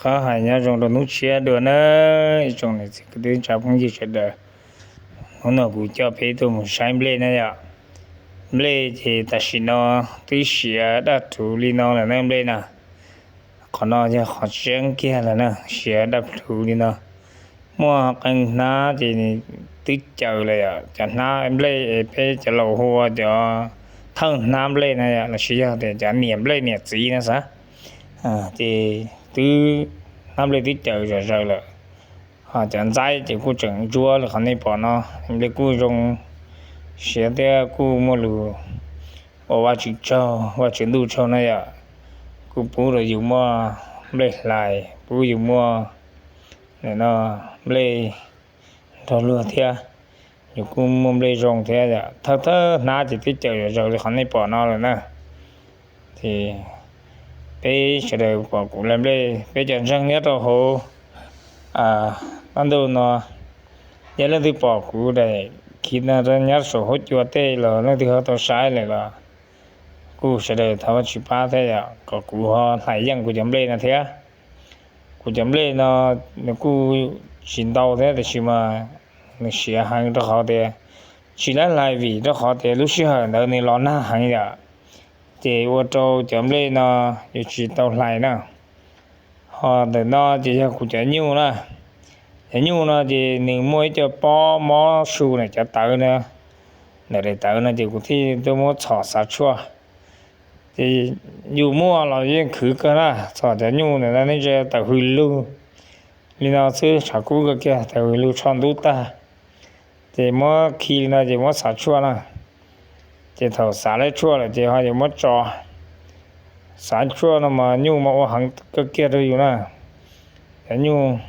Qab hais nyob zoo rau hnub tshiab dua na, ib tsoom niam txiv kwv tij neej tsa phooj ywg sawv daws. Hnub no kuv coj peb tuaj mus saib nplej na yom. Nplej ces tam sim no twb siav daj rhuv li no lawm na nplej na. Qhov no yog qhov tseeb kiag lawm na, siav daj rhuv li no. Muaj qee hnab ces twb caws lawm yom, cov hnab nplej peb cov laus hu ua cov thawj hnab nplej na yom, los sis yog tias cov niam nplej niam txiv no xav. Ces twb, hnab nplej twb caws zom zaws lawm. Ho cov ntxaib ces kuj tseem ntsuab li qhov nej pom no, nplej kuj zoo siab thiab kuj muaj lus ua Vajtswv tsaug, Vajtswv ntuj tsaug na yom. Kuj pub rau yus muaj nplej hlais, pub yus muaj nplej nrog luag thiab, yus kuj muaj nplej zoo thiab yom. Thawj thawj hnab ces twb caws zom zaws li qhov nej pom no lawm na. Ces peb sawv daws pom kuv lawv nplej, peb cov ntseeg nyob rau hauv qab ntuj no, yog leej twg pom kuv daim khiv no nyob saum huab cua tej los leej twg ho tau saib lawm los kuj sawv daws thov Vajtswv pab thiab yom, kom kuv ho hlais yeej kuv cov nplej no thiab. Kuv cov nplej no nws kuj tsis ntau thiab tiam sis mas nws siav heev rau qhov tias tsis laib hlais vim rau qhov tias lub sij hawm ntawd nws los nag heev yom, ces ua rau cov nplej no yuav tsis tau hlais na. Ho ntawm no ces yog kuv cov nyuj na. Cov nyuj no ces nws muaj ib co pob mob su ntawm cov tawv na, ntawm daim tawv no ces kuv thiaj tuaj muab txhom xav tshuaj. Ces yus muaj los yeej khwv kawg na, txhom cov nyuj ntawm no nej ntsia tawm hws lug li no xwb, tshav kub kawg kiag, tawm hws lug tsho ntub tag. Ces muab khi li no ces muab xav tshuaj na. Ces thaum xav lawv tshuaj lawm ces ho yuav muab tso. Xav tshuaj no mas nyuj mas ua heev kawg kiag rau yus na. Cov nyuj,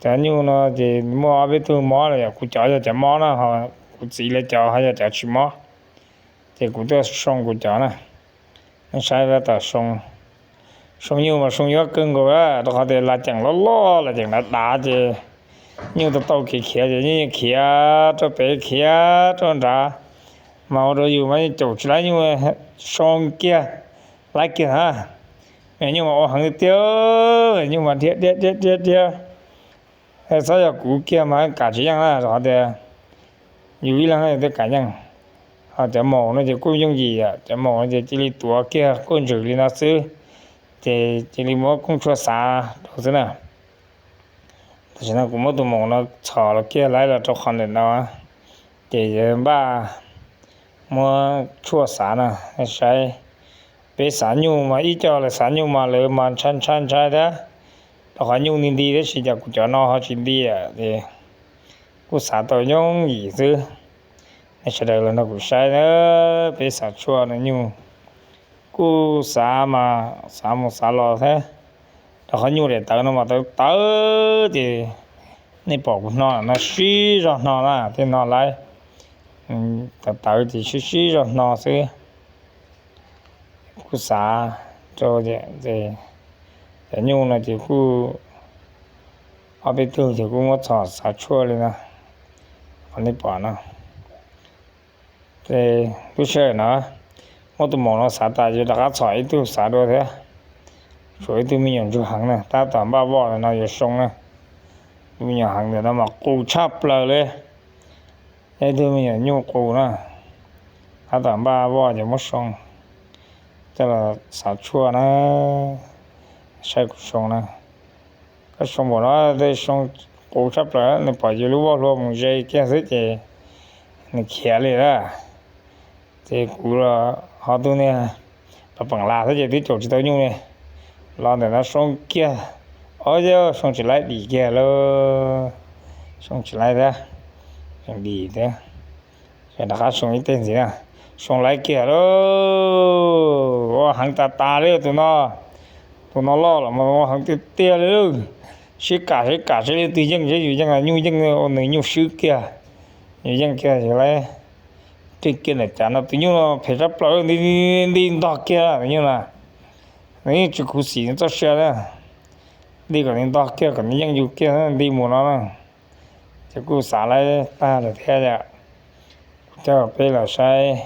cov nyuj no ces muaj ob peb tug mob lawm yom, kuv cov yog cov mob na, ho kuv txiv lawv cov ho yog cov tsis mob. Ces kuv tuaj soo kuv cov na. Nej saib tom soo, soo nyuj mas soo nyob kawg nkaus, rau qhov tias las ceem loj loj las ceem dav dav ces nyuj tau tau khiav khiav ces nyuj yeej khiav rau pem khiav rau nrad, mas ua rau yus mas yeej caum tsis laib nyuj, soo kiag, laib kiag na. Nyuj mas ua heev tiag tiag, nyuj mas dhia dhia dhia dhia dhia. Txhob yog kuv kiag mas kam tsis yeej na, rau qhov tias yus ib leeg thiaj kam yeej. Ho cov maum no ces kuj yooj yim, cov maum no ces cia li tuav kiag kuj ntsws li no xwb, ces cia li muab koob tshuaj xav rau xwb na. Tam sim no kuv muab tus maum no txhom los kiag laib los rau qhov ntawm no, ces yuav npaj muab tshuaj xav na. Saib, peb xav nyuj mas ib co lawv xav nyuj mas lawv mas ntshai ntshai ntshai thiab, rau qhov nyuj nti nti tab sis cas kuv cov no ho tsis nti, ces kuj xav tau yooj yim xwb. Nej sawv daws los nrog kuv saib na, peb xav tshuaj no nyuj kuj xav mas xav mus xav los thiab, rau qhov nyuj daim tawv no mas tawv tawv ces nej pom kuv hno no sib zog hno na, tej no laib tawv tawv ces sib sib zog hno xwb. Kuj xav rau, cov nyuj no ces kuj ob peb tug ces kuj muab txhom xav tshuaj li no, qhov nej pom no. Ces lub sij hawm no muab tus maum no xav tas ces rov qab txhom ib tug xav dua thiab. Tshuav ib tug me nyuam ntsuag heev na, tab tom npaj voj no yuav soo na. Tus me nyuam heev ntawm no mas qus tshaj plaws li. Yog ib tug me nyuam nyuj qus na, tab tom npaj voj ces muab soo, coj los xav tshuaj na, saib kuv soo na. Koj soo npaum no tej soo qus tshaj plaws, nws pom yus lub voj hlua mus ze kiag xwb ces nws khiav li lawm. Ces kuv los ho tus niag pam peem las xwb ces twb caum tsis tau nyuj li. Los ntawm no soo kiag, ob yog soo tsis laib dim kiag lauj, soo tsis laib thiab, tseem dim thiab. Rov qab soo ib teg ntxiv na, soo laib kiag lauj, ua heev tas tas li tus no. Tus no loj los mas ua heev tiag tiag li. Sib kam sib kam seb leej twg yeej, seb yus yeej los nyuj yeej, nws nyuj swb kiag, yus yeej kiag yus laib. Tig kiag ntawm cas no tus nyuj no phem tshaj plaws, nti nti ntog kiag tus nyuj na. Nws yeej tsis khuv xim nws txoj sia li. Nti kom nws ntog kiag kom nws yeej yus kiag nti mus no na. Ces kuj xav laib tag lawm thiab yom. Kuv coj peb los saib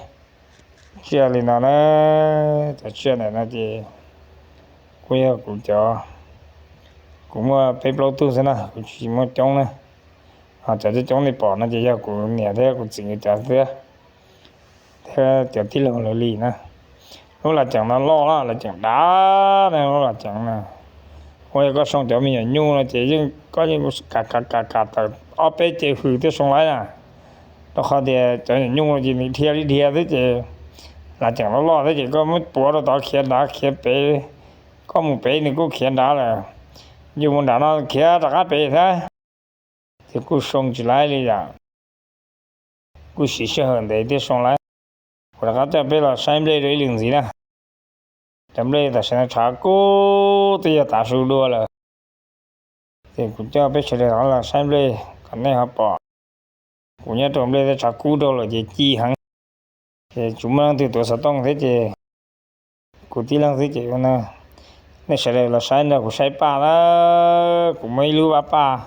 tsiaj li no na. Cov tsiaj ntawm no ces kuj yog kuv cov Kuv muaj peb plaub tug xwb na, kuv tsis muaj coob na. Ho cov coob coob nej pom no ces yog kuv niam thiab kuv txiv nkawd cov xwb, thiab cov tij laug lawv li na. Lub las ceev no loj, las ceev dav na, lub las ceev na. Ua yog koj soo cov me nyuam nyuj no ces yeej, koj yeej kam kam kam tawm ob peb ce hws thiaj soo laib na. Rau qhov tias cov nyuam nyuj no ces nws dhia li dhia xwb ces las ceev loj loj xwb ces koj muab puav rau tod khiav nrad khiav pem, koj mus pem nws kuj khiav nrad lawm. Yus mus nram no khiav rov qab pem thiab, ces kuj soo tsis laib li yom. Kuj siv sij hawm ntev thiaj soo laib. Kuv rov qab coj peb los saib nplej rau ib lwm ntxiv na. Cov nplej tam sim no tshav kub twb yog tav su dua lawm, ces kuv coj peb sawv daws rov los saib nplej kom nej ho pom. Kuv nyob rau nplej tej tshav kub rau lawm ces ci heev, ces tsis muaj leej twg tuav xov tooj thiab ces kuv tib leeg xwb ces nej sawv daws los saib nrog kuv saib paj na. Kuv muaj ib lub vaj paj